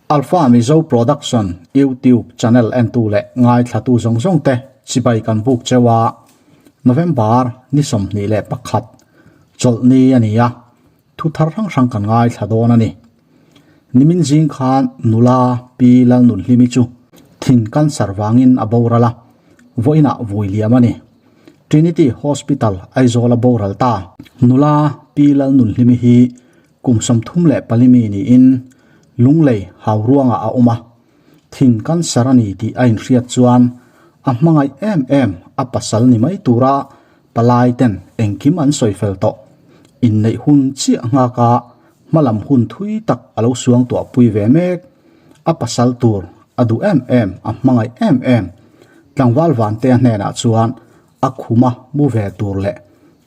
Alpha Mizo Production YouTube channel entu leh ngaithlatu zawng zawng te chibai kan buk cheu a, November ni 21 chawlhni a ni a, thu thar hrang hrang kan ngaithla dawn a ni. Nimin zing khan nula Pi Lalnunhlimi chu thin cancer vangin a boral a, vawiinah vui liam a ni. Trinity Hospital Aizawl a boral ta. Nula Pi Lalnunhlimi hi kum 34 mi niin Lunglei Hauruangah a awm a, thin cancer a ni tih a inhriat chuan a hmangaih em em a pasal ni mai tura palai ten engkim an sawi fel tawh. Inneih hun chiah nghaka hmalam hun thui tak a lo suang tuah pui ve mek. A pasal tur a duh em em, a hmangaih em em. Tlangval Vantea hnenah chuan a khuma mu ve tur leh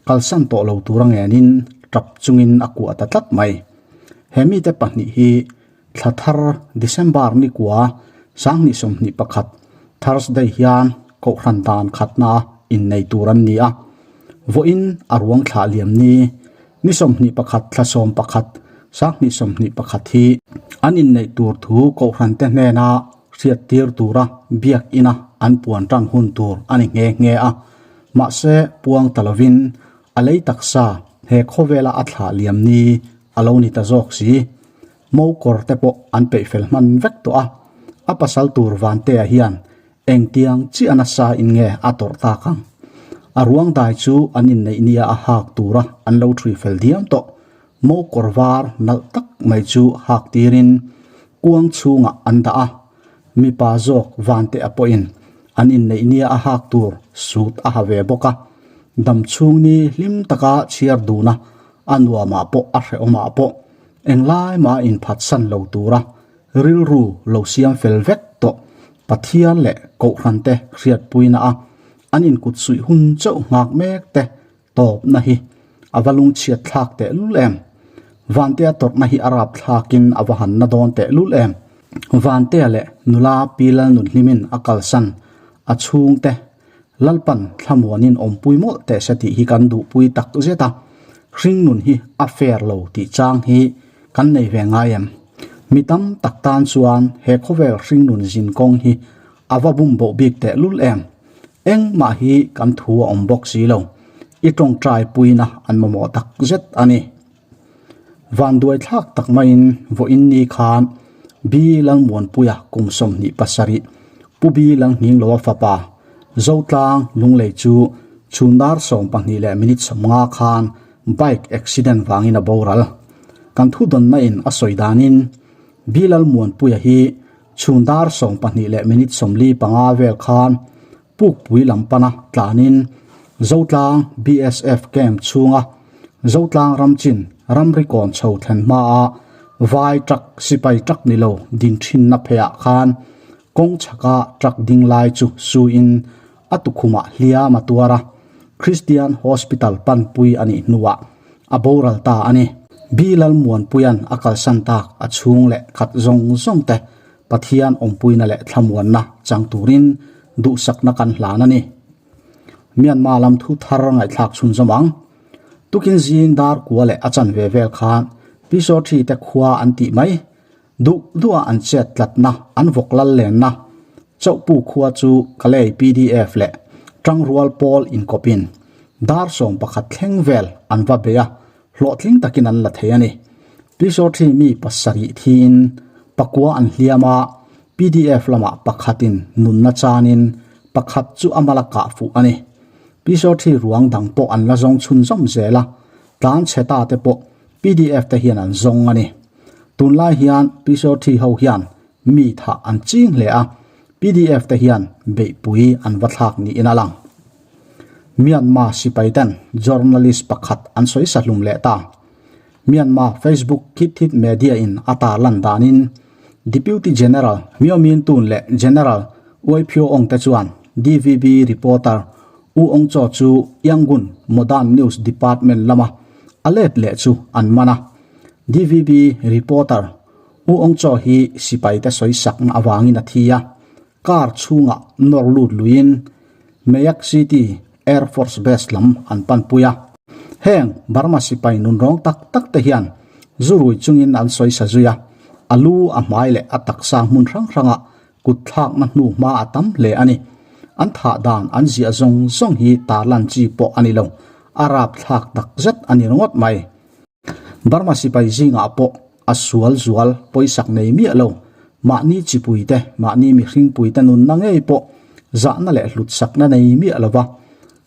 kalsan tawh lo tur a ngenin tap chungin a kuah ta tlat mai. He mite pahnih hi thla thar December ni kua 2021 Thursday hian Kohhran dan khatna innei tur an ni a. Vawiin a ruang thlah liam ni ni 21 thla 11 2021 hi an inneih tur thu Kohhran te hnena hriat tir tura biak ina an puan tan hun tur a ni nghe nghe a. Mahse puang ta lovin a lei taksa he khawvela a thlah liam ni a lo ni ta zawk si. Mo kawr te pawh an peih fel hman vek tawh a, a pasal tur Vantea hian engtiang chiah nasa in nge a tawrh tak ang? A ruang dai chu an inneih nia a hak tura an lo thui fel diam tawh. Mo kawr var nalh tak mai chu hak tirin kuang chhungah an dah a, mipa zawk Vantea pawhin an inneih nia a hak tur suit a ha ve bawk a, dam chhung ni hlim taka chhiar duna a nuamah pawh a hrehawmah pawh Englai mah inphatsan lo tura rilru lo siam fel vek tawh Pathian leh Kohhran te hriatpuina a an inkut suih hun chauh nghak mek te tawpna hi a va lungchhiat thlak teh lul em? Vantea tawrhna hi a rap thlakin a va han na dawn teh lul em? Vantea leh nula Pi Lalnunhlimin a kalsan a chhungte Lalpan thlamuanin awmpui mawlh teh se tih hi kan duhpui tak zet a, hringnun hi a fair lo tih chang hi kan nei ve ngai em? Mi tam tak tan chuan he khawvel hringnun zin kawng hi a va bum boh bik teh lul em? Engmah hi kan thu a awm bawk si lo. I tawngtai puina an mamawh tak zet a ni. Vanduai thlak tak maiin vawiin ni khan Bi Lalmuanpuia kum 27 Pu Bi Lalnghingloa fapa Zotlang Lunglei chu chhundar 12 leh minute 50 khan bike accident vangin a boral. Kan thu dawnna in a sawi danin Bi Lalmuanpuia hi chhundar 12 leh minute 45 vel khan Pukpui lam pana tlanin Zotlang BSF camp chhunga Zotlang ramchin ramri kawn chho thlen hmaa vai truck sipai truck ni lo din thinna pheiah khan kawng chhaka truck ding lai chu suin a tukhumah hliam a tuar a, Christian Hospital panpui a nih hnuah a boral ta a ni. Bi Lalmuanpuia'n a kalsan tak a chhung leh khat zawng zawng te Pathian awmpuina leh thlamuanna chang turin duhsakna kan hlan a ni. Myanmar lam thu thar ngaihthlak chhun zawm ang. Tukin zing dar kua leh a chan ve vel khan Pisothi te khua an tih mai. Duh duha an chet tlatna an vawk lal lenna Chauhpu khua chu Kalay PDF leh Tangrual pawl inkawpin dar 11 thleng vel an va bei a, hlawhtling takin an la thei a ni. Pisothi mi pasarih thiin pakua an hliam a, PDF lamah pakhatin nunna chanin pakhat chu a mala kah fuh a ni. Pisothi ruang dang pawh an la zawng chhun zawm zel a, tlan chhe ta te pawh PDF te hian an zawng a ni. Tunlai hian Pisothi ho hian mi thah an ching hle a, PDF te hian beihpui an va thlak niin a lang. Myanmar sipai ten journalist pakhat an sawi sahlum leh ta. Myanmar Facebook Khit Thit Media in a tarlan danin Deputy General Myo Min Tun leh General Wai Phyo Aung te chuan DVB reporter U Aung Chaw chu Yangon Modern News Department lama a let leh chu an man a. DVB reporter U Aung Chaw hi sipai te sawi sakna avangin a thi a, car chhungah nawr lut luiin Mayak City Air Force Base lam an panpui a. Heng Burma sipai nun rawng tak tak te hian zurui chungin an sawi sa zui a. A lu, a hmai leh a taksa hmun hrang hrangah kut thlakna hnu hma a tam hle a ni. An thah dan an ziah zawng zawng hi tarlan chi pawh a ni lo, a rapthlak tak zet a ni ringawt mai. Burma sipai zingah pawh a sual zual pawisak nei miah lo, mahni chipuite, mahni mihringpuite nunna ngei pawh zahna leh hlutsakna nei miah lova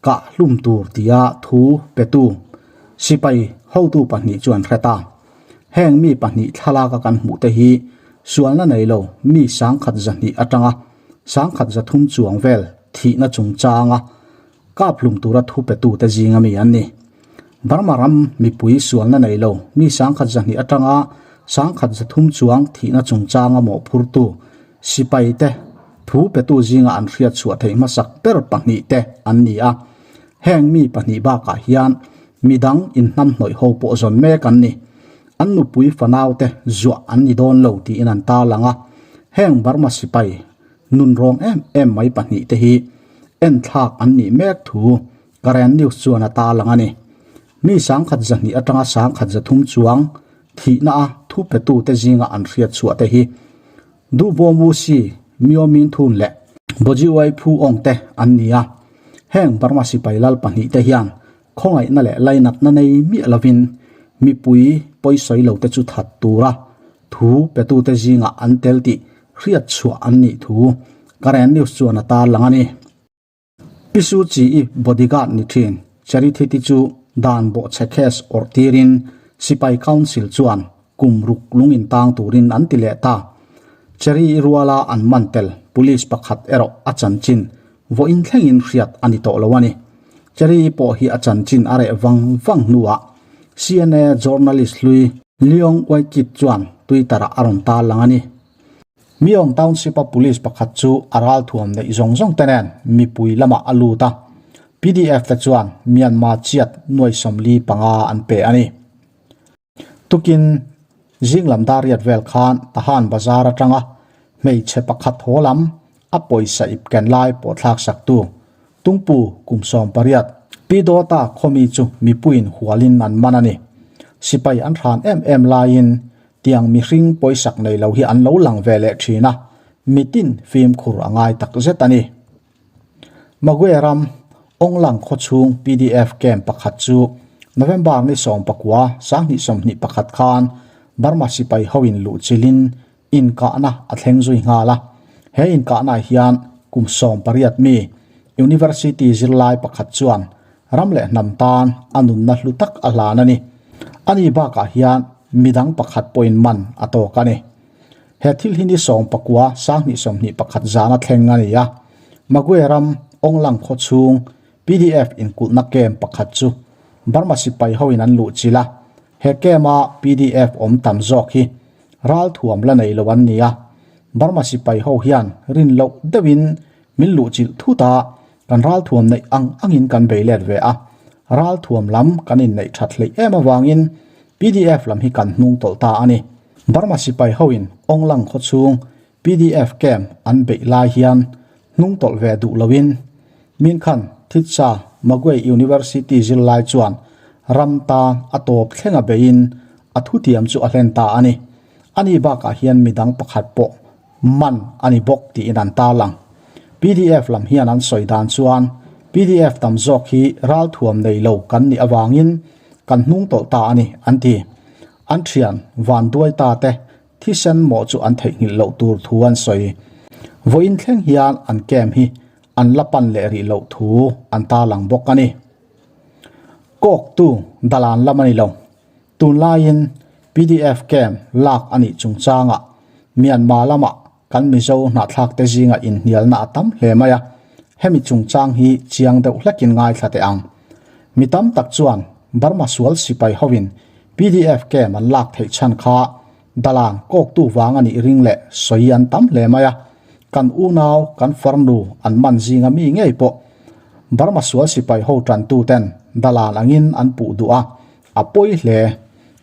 kah hlum tur tia thu petu sipai hotu pahnih chu an hre ta. Heng mi pahnih thlalaka kan hmuhte hi sualna nei lo mi 1200 atanga 1300 chuang vel thihna chungchanga kap hlum tura thu petute zinga mi an ni. Burma ram mipui sualna nei lo mi 1200 atanga 1300 chuang thihna chungchanga mawhphurtu sipaite thu petu zinga an hriat chhuah theih hmasak ber pahnihte an ni a. Heng mi pahnih bakah hian midang inhnamhnawih ho pawh zawn mek an ni. An nupui fanaute zuah an ni dawn lo tiin an tarlang a. Heng Burma sipai nunrawng em em mai pahnihte hi enthlak an nih mek thu Karen News chuan a tarlang a ni. Mi 1200 atanga 1300 chuang thihna a thu petute zinga an hriat chhuah te hi Duhbaw Musi, Myo Min Thun leh Bojiwai Phu Aung te an ni a. Heng Burma sipai lal pahnih te hian khawngaihna leh lainatna nei miah lovin mipui pawisawi lo te chu that tura thu petute zingah an tel tih hriat chhuah an nih thu Karen News chuan a tarlang a ni. Pi Suu Kyi-i bodyguard ni thin Charithiti chu dan bawhchhe case awrh tirin Sipai Council chuan kum ruk lung intang turin an ti leh ta. Cherry-i ruala an man tel police pakhat erawh a chanchin vawiin thlengin hriat a ni tawh lo a ni. Cherry-i pawh hi a chanchin a reh vang vang hnuah CNA journalist hlui Leong Wai-kit chuan Twitter-ah a rawn tarlang a ni. Myong Township-a police pakhat chu a ralthuam neih zawng zawng te nen mipui lamah a lut a, PDF te chuan Myanmar chiat nuai 45 an pe a ni. Tukin zinglam dar riat vel khan Tahan Bazar atanga hmeichhe pakhat haw lam a pawisa ip ken lai pawh thlak saktu Tungpu kum 18 Pi Dawta khawmi chu mipuiin hualin an man a ni. Sipai an hran em em laiin Tiang mihring pawisak nei lo hi an lo lang ve leh thin a, mitin fimkhur a ngai tak zet a ni. Magwe ram, Awnglang khawchhung pdf camp pakhat chu November ni 19, 2021 khan Burma sipai hoin luhchilhin inkahna a thleng zui nghal a. He inkahnaah hian kum 18 mi University zirlai pakhat chuan Ram leh hnam tan a nunna hlu tak a hlan a ni. Ani bakah hian midang pakhat pawhin man a tawk a ni. He thil hi ni 19, 2021 zana thleng a ni a. Magwe ram Awnglang khaw chhung pdf inkulhna camp pakhat chu Burma sipai hoin an luhchilh a. He camp-a pdf awm tam zawk hi ralthuam la nei lo an ni a. Burma sipai ho hian rin loh deuhin min luhchilh thut a. Kan ralthuam neih ang angin kan bei let ve a, ralthuam lam kan inneih that hleih em avangin pdf lam hi kan hnung tawlh ta a ni. Burma sipai hoin Awnglang khaw chhung pdf camp an beih lai hian hnung tawlh ve duh loin Minkhan Thitsa Magway University zirlai chuan ram tan a tawp thlenga beiin a thutiam chu a hlen ta a ni. Ani bakah hian midang pakhat pawh man a ni bawk tiin an tarlang. Pdf lam hian an sawi dan chuan pdf tam zawk hi ralthuam nei lo kan nih avangin kan hnung tawlh ta a ni an ti. An thian van duai ta te thisen mawh chu an theihnghilh loh tur thu an sawi. Vawiin thleng hian an camp hi an la pan leh rih loh thu an tarlang bawk a ni. Kawktu dalan lam a ni lo. Tunlaiin pdf camp lak a nih chungchangah Myanmar lamah kan Mizo hnahthlakte zinga inhnialna a tam hle mai a, hemi chungchang hi chiang deuh hlekin ngaithla teh ang. Mi tam tak chuan Burma sual sipai hoin pdf camp an lak theih chhan kha dalan kawktu vang a nih ring leh sawi an tam hle mai a, kan unau kan farnu an man zinga mi ngei pawh Burma sual sipai ho tantuten dalan angin an puh duh a, A pawi hle.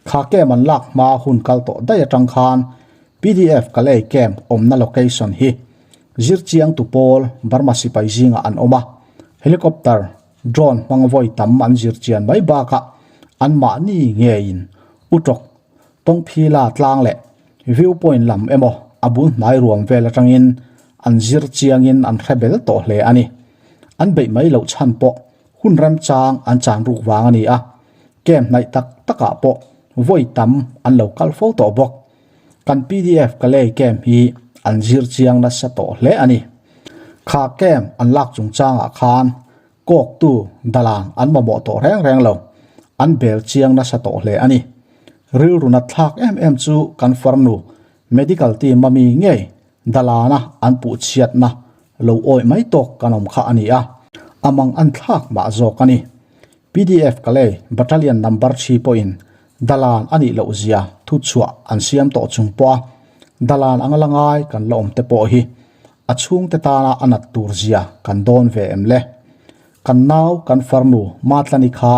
Kha camp an lak hma hun kal tawh daih atang khan pdf Kalay camp awmna location hi zirchiang tu pawl Burma sipai zingah an awm a, helicopter, drone hmang vawi tam an zirchian mai bakah anmahni ngeiin Uṭawk, Tawngphila tlang leh View point lam emaw a bul hnai ruam vel atangin an zir chiangin an hre bel tawh hle a ni. An beih mai loh chhan pawh hun remchang an chan ruk vang a ni a, camp hnaih tak takah pawh vawi tam an lo kal fo tawh bawk. Kan pdf Kalay camp hi an zir chiang nasa tawh hle a ni. Kha camp an lak chungchangah khan Kawktu dalan an mamawh tawh reng reng lo, an bel chiang nasa tawh hle a ni. Rilru nat thlak em em chu kan farnu medical team a mi ngei dalana an puh chhiatna lo awih mai tawk kan awm kha a ni a, a mang an thlak mah zawk a ni. Pdf Kalay Battalion number thi pawhin dalan a nih loh zia thu chhuah an siam tawh chung pawha dalan anga la ngai kan la awm te pawh hi A chhungte tana a nat tur zia kan dawn ve em le? Kan nau kan farnu Matlani kha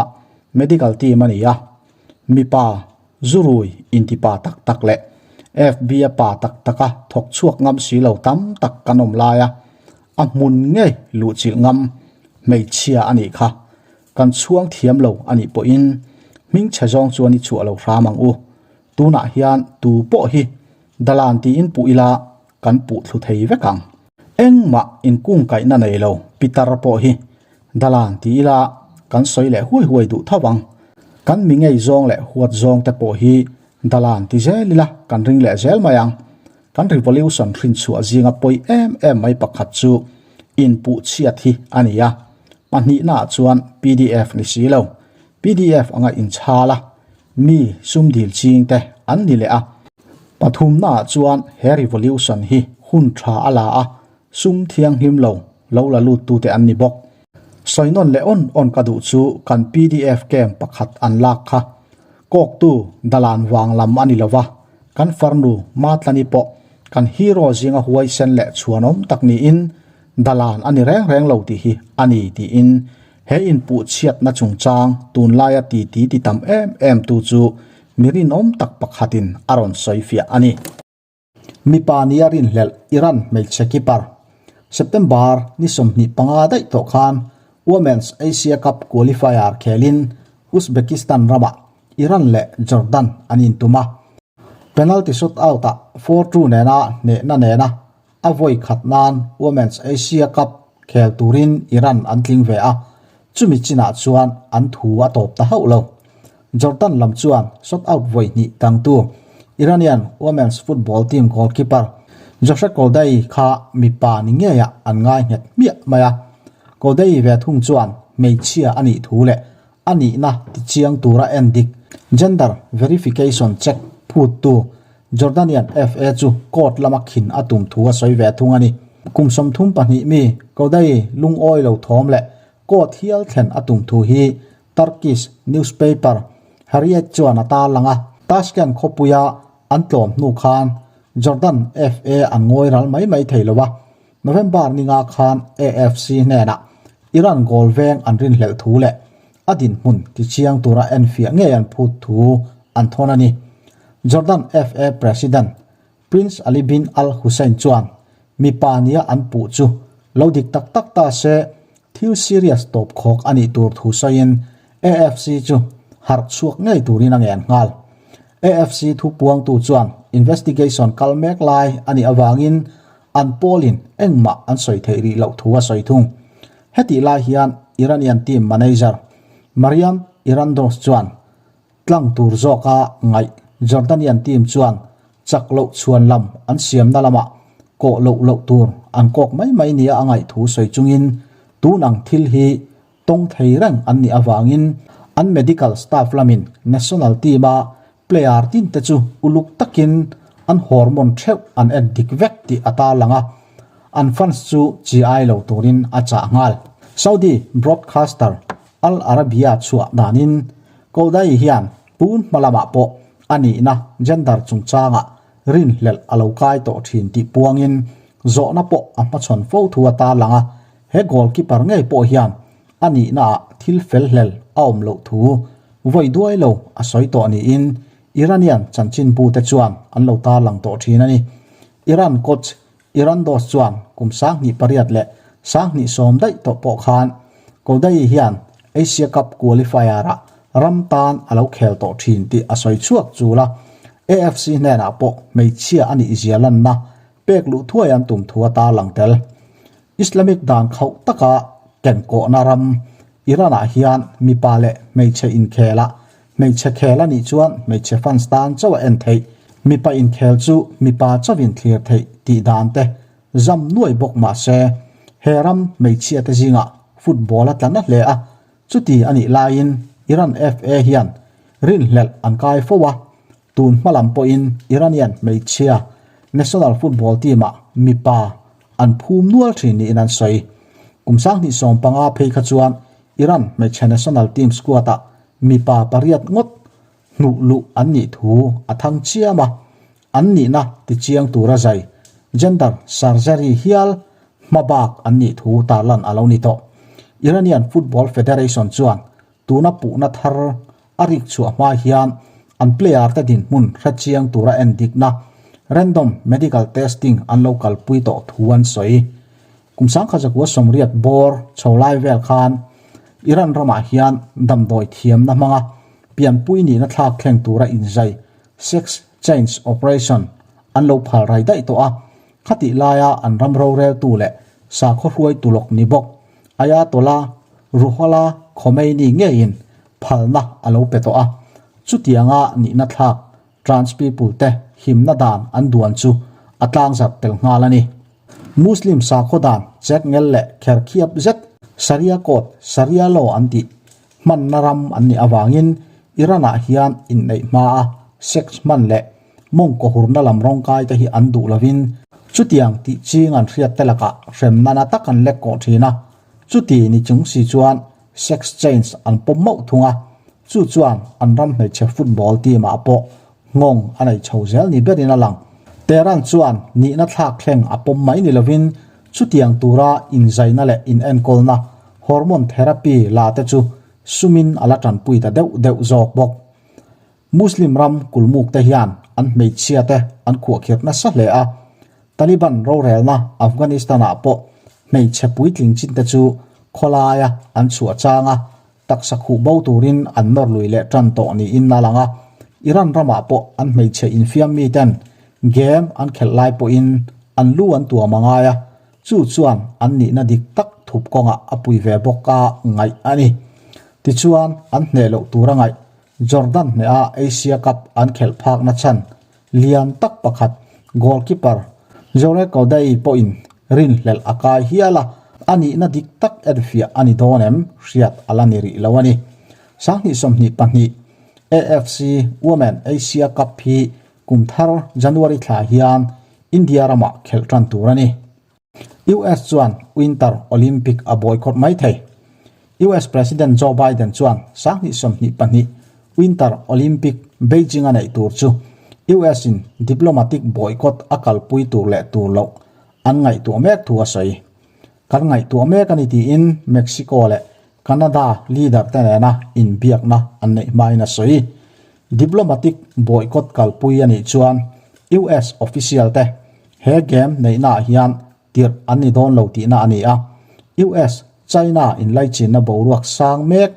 medical team a ni a, mipa zurui intipa tak tak leh FB-a pa tak taka thawk chhuak ngam si lo tam tak kan awm lai a, a hmun ngei luhchilh ngam hmeichhia a nih kha. Kan chhuang thiam lo a nih pawhin hmingchhe zawng chuan i chhuah lo hram ang u. Tunah hian tu pawh hi Dalan tiin puh ila kan puh thlu thei vek ang. Engmah inkungkaihna nei lo pitar pawh hi Dalan ti ila kan sawi leh huai huai duh tho ang. Kan mi ngei zawng leh huat zawng te pawh hi Dalan ti zel ila kan ring leh zel mai ang. Kan revolution hrinchhuah zinga pawi em em mai pakhat chu inpuh chhiat hi a ni a. Pahnihnaah chuan pdf ni si lo. Pdf anga inchhal a, mi sum dil ching te an ni leh a. Pathumnaah chuan he revolution hi hun tha a la a, sum thianghlim lo lo la lut tute an ni bawk. Sawinawn leh awn awn ka duh chu kan pdf camp pakhat an lak kha kawktu dalan vang lam a ni lo va, kan farnu Matlani pawh kan hero zinga huaisen leh chhuanawm tak niin dalan a ni reng reng lo tih hi a ni tiin He inpuh chhiatna chungchang tunlaia titi ti tam em em tu chu mi rinawm tak pakhatin a rawn sawi fiah a ni. Mipa nia rinhlelh Iran hmeichhe keeper September ni 25 daih tawh khan Women's Asia Cup qualifier khelin Uzbekistan ramah Iran leh Jordan an intum a. Penalty shootout-ah 4-2 nena hnehna nena A vawi khat nan Women's Asia Cup khel turin Iran an tling ve a, chumi chinah chuan an thu a tawp ta hauh lo. Jordan lam chuan shot out vawi hnih dangtu Iranian women's football team goalkeeper Joshe Koldai kha mipa ni ngeiah an ngai nghet hmiah mai a. Koldai ve thung chuan hmeichhia a nih thu leh a nihna tichiang tura en dik gender verification check phuttu Jordanian FA chu court lama khin a tum thu a sawi ve thung a ni. Kum 32 mi Kodai lungawi lo thawm leh court hial thlen a tum thu hi Turkish newspaper Hurriyet chuan a tarlang a. Tashkent khawpuia an tlawm hnu khan Jordan FA an ngawi ral mai mai thei lo a, November ninga khan AFC hnenah Iran goal veng an rinhlelh thu leh a dinhmun tichiang tura enfiah ngei an phut thu an thawn a ni. Jordan FA President Prince Ali bin Al Hussein chuan mipa nia an puh chu lo dik tak tak ta se thil serious tawp khawk a nih tur thu sawiin AFC chu harh chhuak ngei turin a ngen nghal. AFC thu puangtu chuan investigation kal mek lai a nih avangin an pawlin engmah an sawi theih rih loh thu a sawi thung. Hetih lai hian Iranian team manager Maryam Irandost chuan tlang tur zawka ngaih Jordanian team chuan chak loh chhuan lam an siamna lamah kawh loh loh tur an kawk mai mai nia a ngaih thu sawi chungin tun ang thil hi tawng thei reng an nih avangin an medical staff lamin national team-a player tinte chu uluk takin an hormone theuh an en dik vek tih a tarlang a, an fans chu chi ai lo turin a chah nghal. Saudi broadcaster Al Arabiya chhuah danin Kodai hian tun hma lamah pawh a nihna gender chungchangah rinhlelh a lo kai tawh thin tih puangin zawhna pawh a hmachhawn fo thu a tarlang a, He goalkeeper ngei pawh hian a nihnaah thil fel hlel a awm loh thu vawi duai lo a sawi tawh niin Iranian chanchinbute chuan an lo tarlang tawh thin a ni. Iran coach Irandost chuan kum 28 leh 20 daih tawh pawh khan Kodai hian Asia Cup qualifier-ah ram tan a lo khel tawh thin tih a sawi chhuak chul a. AFC hnenah pawh hmeichhia a nih zia lanna pek luh thuai an tum thu a tarlang tel. Islamic dan khauh taka kenkawhna ram Iran-ah hian mipa leh hmeichhe inkhel a, hmeichhe khel a nih chuan hmeichhe fans tan chauh a en theih, mipa inkhel chu mipa chauhin thlir theih tih dan te zam nuai bawk mah se, he ram hmeichhia te zingah football a tla na hle a, chuti a nih laiin Iran FA hian rinhlelh an kai fo a, tun hma lam pawhin Iranian hmeichhia national football team-ah mipa an phum nual thin niin an sawi. Kum 2015 phei kha chuan Iran hmeichhe national team squad-ah mipa pariat ngawt hnuh luh an nih thu a thang chiam a, an nihna tichiang tura zai gender surgery hial hma bak an nih thu tarlan a lo ni tawh. Iranian Football Federation chuan tuna puhna thar a rik chhuah hma hian an player te dinhmun hrechiang tura endikna random medical testing an lo kalpui tawh thu an sawi. Kum 1980 bawr chho lai vel khan Iran ramah hian damdawi thiamna hmanga pianpui nihna thlak thleng tura inzai sex change operation an lo phal rai daih tawh a, khatih laia an ram roreltu leh sakhaw hruaitu lawk ni bawk Ayatollah Ruhollah Khomeini ngeiin phalna a lo pe tawh a, chutianga nihna thlak trans people te himna dan an duan chu a tlangzarh tel nghal a ni. Muslim sakhaw dan chek ngel leh kher khiap zet Sharia code, Sharia law an tih hmanna ram an nih avangin Iran-ah hian inneih hmaa sex hman leh mawngkaw hurna lam rawngkai te hi an duh lovin chutiang tih ching an hriat te lakah hremna na tak an lek kawh thin a, chuti ni chung si chuan sex change an pawm mauh thung a, chu chuan an ram hmeichhe football team ah pawh nghawng a nei chho zel ni berin a lang. Tehran chuan nihna thlak thleng a pawm mai ni lovin chutiang tura inzaina leh inenkawlna hormone therapy la te chu sumin a la tanpui ta deuh deuh zawk bawk. Muslim ram kulmuk te hian an hmeichhia te an khuahkhirh nasa hle a, Taliban rorelna Afghanistan ah pawh hmeichhe puitling chin te chu khawlaia an chhuah chang a, taksa khuh bo turin an nawr lui leh tan tawh niin a lang a, Iran ramah pawh an hmeichhe infiam mi ten game an khelh lai pawhin an lu an tuam a ngai a, chu chuan an nihna dik tak thup kawngah a pui ve bawk a ngaih a ni. Tichuan an hneh loh tur a ngaih Jordan hneha Asia Cup an khelh phakna chhan lian tak pakhat goalkeeper Jore Kodai pawhin rinhlelh a kai hial a, a nihna dik tak enfiah a ni dawn em hriat a la ni rih lo a ni. 2022 AFC Women Asia Cup hi kum thar January thla hian India ramah khelh tan tur a ni. US chuan Winter Olympic a boycott mai thei. US President Joe Biden chuan 2022 Winter Olympic Beijing a neih tur chu US in diplomatic boycott a kalpui tur leh tur loh an ngaihtuah mek thu a sawi. Kan ngaihtuah mek a ni tiin Mexico leh Canada leader te nena inbiakna an neih hmain a sawi. Diplomatic boycott kalpui a nih chuan US official te he game neihnaah hian tirh an ni dawn lo tihna a ni a, US, China inlaichinna boruak sang mek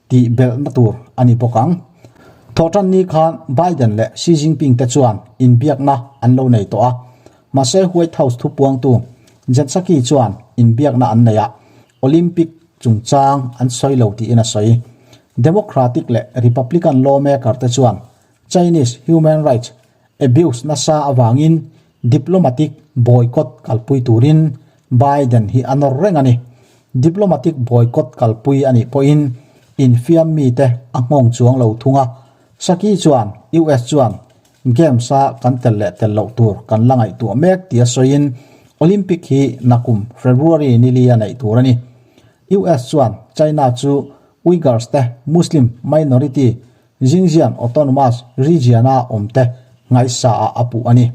tih belhna tur a ni bawk ang. Thawhtanni khan Biden leh Xi Jinping te chuan inbiakna an lo nei tawh a, mahse White House thupuangtu Jen Psaki chuan inbiakna an nei a, Olympic chungchang an sawi lo tiin a sawi. Democratic leh Republican lawmaker te chuan Chinese human rights abuse nasa avangin diplomatic boycott kalpui turin Biden hi a nawr reng a ni. Diplomatic boycott kalpui a nih pawhin infiam mite a nghawng chuang lo thung a. Psaki chuan US chuan Games-a kan tel leh tel loh tur kan la ngaihtuah mek tia sawiin Olympic hi nakum February ni li a neih tur a ni. US chuan China chu Uyghurs te Muslim minority Xinjiang Autonomous Region-a awmte ngaihsaah a puh a ni.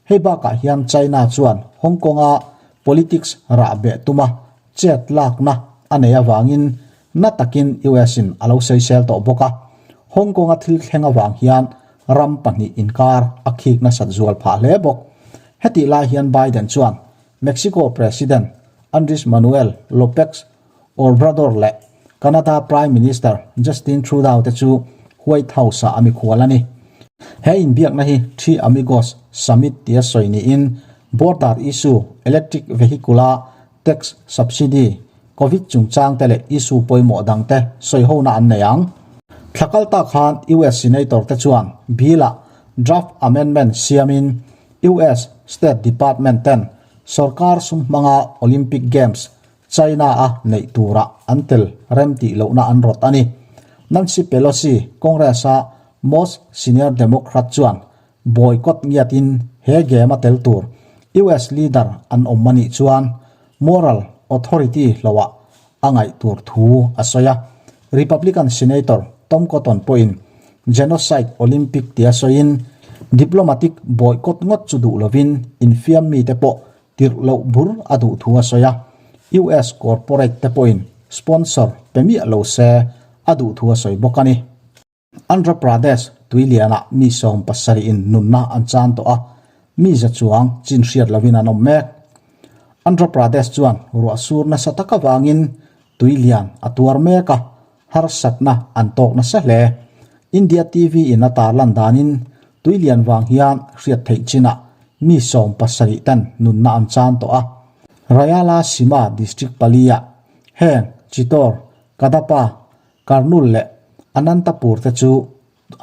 Hei bakah hian China chuan Hong Kong-a politics rahbeh tuma chet lakna a nei avangin na takin US-in a lo sawisel tawh bawk a. Hong Kong-a thil thleng avang hian ram pahnih inkar a khik nasat zual phah hle bawk. Hetih lai hian Biden chuan Mexico President Andres Manuel Lopez Obrador leh Canada Prime Minister Justin Trudeau te chu White House-ah a mikhual a ni. He inbiakna hi Three Amigos Summit tia sawi niin border issue, electric vehicle-a tax subsidy, Covid chungchang te leh issue pawimawh dang te sawihona an nei ang. Thla kal tak khan US Senator te chuan bill-ah draft amendment siamin US State Department ten sorkar sum hmanga Olympic Games China-a neih turah an tel rem tih lohna an rawt a ni. Nancy Pelosi, Congress-a most senior Democrat chuan boycott ngiatin he game-a tel tur US leader an awm a nih chuan moral authority hloah a ngaih tur thu a sawi a. Republican Senator Tom Cotton pawhin genocide Olympic tia sawiin diplomatic boycott ngawt chu duh lovin infiam mite pawh tirh loh bur a duh thu a sawi a, US corporate te pawhin sponsor pe miah lo se a duh thu a sawi bawk a ni. Andhra Pradesh tuilianah mi 70 in nunna an chan tawh a, mi za chuang chin hriat lovin an awm mek. Andhra Pradesh chuan ruah sur nasa tak avangin tuilian a tuar mek a, harsatna an tawk nasa hle. India TV in a tarlan danin tuilian vang hian hriat theih chinah mi 70 ten nunna an chan tawh a. Rayalaseema district paliah heng Chittor, Kadapa, Kurnool leh Anantapur te chu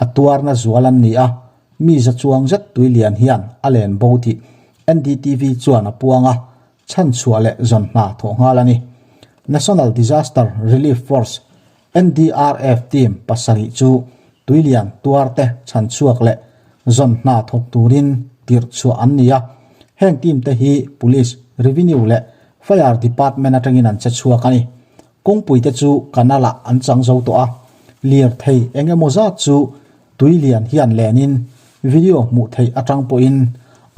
a tuarna zual an ni a, mi za chuang zet tuilian hian a len bo tih NDTV chuan a puang a, chhanchhuah leh zawn hna thawh nghal a ni. National Disaster Relief Force, NDRF, team pasarih chu tuilian tuarte chhanchhuak leh zawn hna thawk turin tirh chhuah an ni a, heng team te hi Police, Revenue leh Fire Department atangin an che chhuak a ni. Kawngpui te chu canal ah an chang zo tawh a, lirthei eng emaw zat chu tui lian hian lenin video hmuh theih atang pawhin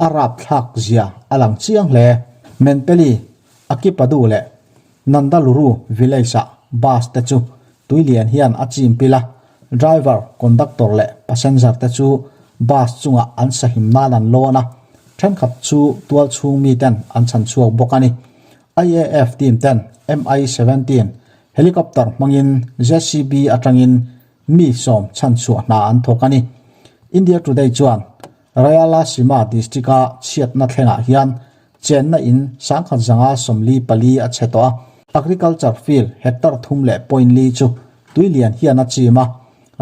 a rapthlak zia a lang chiang hle. Menpeli, Akipadu leh Nandaluru village ah bus te chu tui lian hian a chim pil a, driver, conductor leh passenger te chu bus chungah an sahim nan an lawn a, thenkhat chu tual chhung miten an chhan chhuak bawk a ni. IAF team ten Mi-17 helicopter hmangin JCB atangin mi sawm chhanchhuah hna an thawk a ni. India Today chuan Rayalaseema district-a chhiatna thlengah hian chenna in 1154 a chhe tawh a, agriculture field hectare thum leh point li chu tui lian hian a chim a,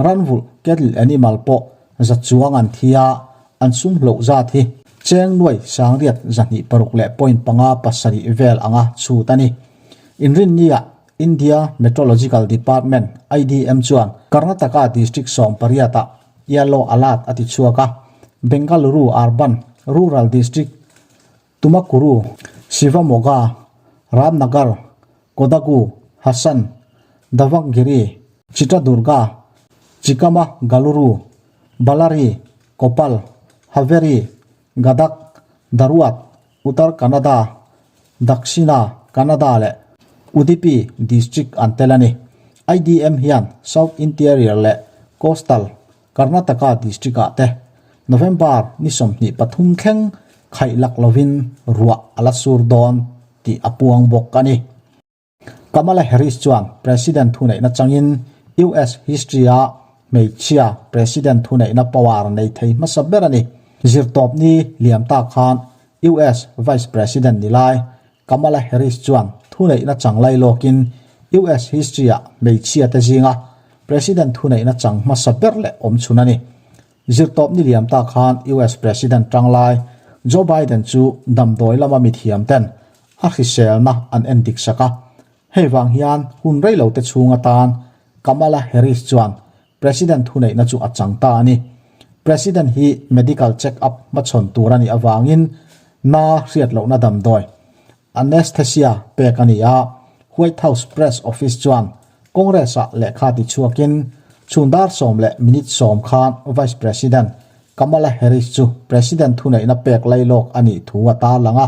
ranvulh cattle animal pawh za chuang an thi a, an sum hloh zat hi cheng nuai sangriat 206 leh point panga pasarih vel anga chhut a ni. Inrinnia India Meteorological Department, IDM, chuan Karnataka district 18-ah yellow alert a ti chhuak a, Bengaluru Urban, Rural district, Tumakuru, Shivamogga, Ramnagar, Kodagu, Hassan, Davangere, Chitradurga, Chikkamagaluru, Ballari, Koppal, Haveri, Gadag, Dharwad, Uttar Kannada, Dakshina Kannada leh Udupi district an tel a ni. IDM hian South Interior leh Coastal Karnataka district ah te November ni 23 thleng khaih lak lovin ruah a la sur dawn tih a puang bawk a ni. Kamala Harris chuan President thuneihna changin US history-a hmeichhia President thuneihna power nei thei hmasa ber a ni. Zirtawpni liam tak khan US Vice President ni lai Kamala Harris chuan thuneihna chang lai lawkin US history-ah hmeichhia te zinga President thuneihna chang hmasa ber leh awm chhun a ni. Zirtawpni liam tak khan US President tang lai Joe Biden chu damdawi lama mithiam ten a hriselna an en dik sak a. Hei vang hian hun rei lo te chhung atan Kamala Harris chuan President thuneihna chu a chang ta a ni. President hi medical check up hmachhawn tur a nih avangin na hriat lohna damdawi anesthesia pek a ni a. White House Press Office chuan Congress-ah lehkha ti chhuakin chhun dar sawm leh minute sawm khan Vice President Kamala Harris chu President thuneihna pek lailawk a nih thu a tarlang a.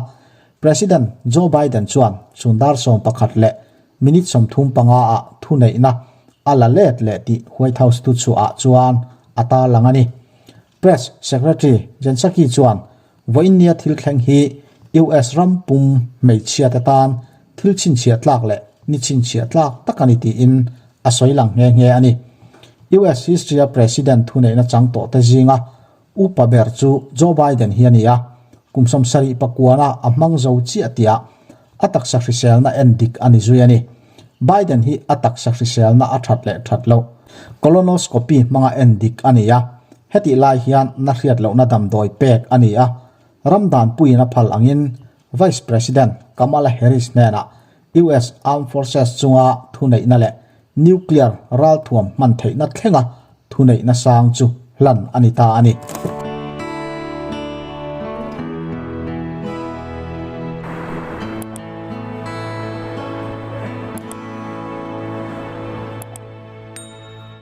President Joe Biden chuan chhun dar 11 leh minute 35 ah thuneihna a la let leh tih White House thuchhuah ah chuan a tarlang a ni. Press Secretary Jen Psaki chuan vawiinnia thil thleng hi US ram pum hmeichhia te tan thil chhinchhiah tlak leh ni chhinchhiah tlak tak a ni tiin a sawi lang nghe nghe a ni. US history-a President thuneihna chang tawh te zinga. Upa ber chu Joe Biden hi a ni a, kum 70 pakuana a hmang zo chiah tia a taksa hriselna en dik a ni zui a ni. Biden hi a taksa hriselna a that leh that loh colonoscopy hmanga en dik a ni a, hetih lai hian na hriat lohna damdawi pek a ni a, ram danpuiin a phal angin Vice President Kamala Harris hnenah US Armed Forces chunga thuneihna leh nuclear ralthuam hman theihna thlenga thuneihna sang chu hlan a ni ta a ni.